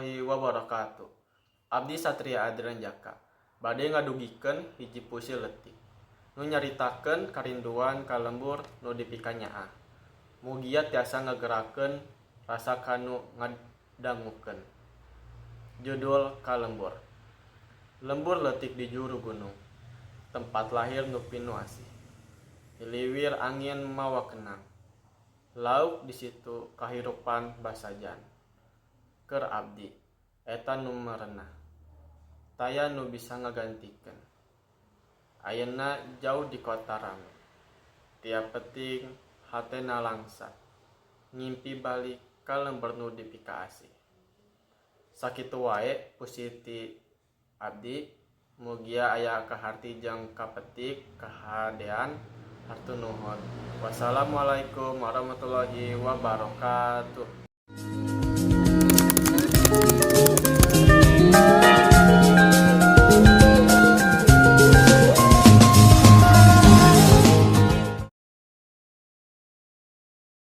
Warahmatullahi wabarakatuh. Abdi Satria Adrian Jaka bade ngadugikeun hiji puisi leutik nu nyaritakeun karinduan ka lembur nu dipikanyaah. Mugia tiasa ngagerakeun rasa ka nu ngadangukeun. Judul, Ka Lembur. Lembur leutik di juru gunung, tempat lahir nu pinuh asih. Hiliwir angin mawa kenang. Lauk di situ kahirupan basajan. Keur abdi, eta nu merenah. Taya nu bisa ngagantikeun. Ayeuna jauh di kota rame. Tiap peuting hate nalangsa. Ngimpi balik ka lembur nu dipikaasih. Sakitu wae puisi ti abdi, mugia aya kaharti jeung kapetik kahadean, hatur nuhun. Wassalamualaikum warahmatullahi wabarakatuh.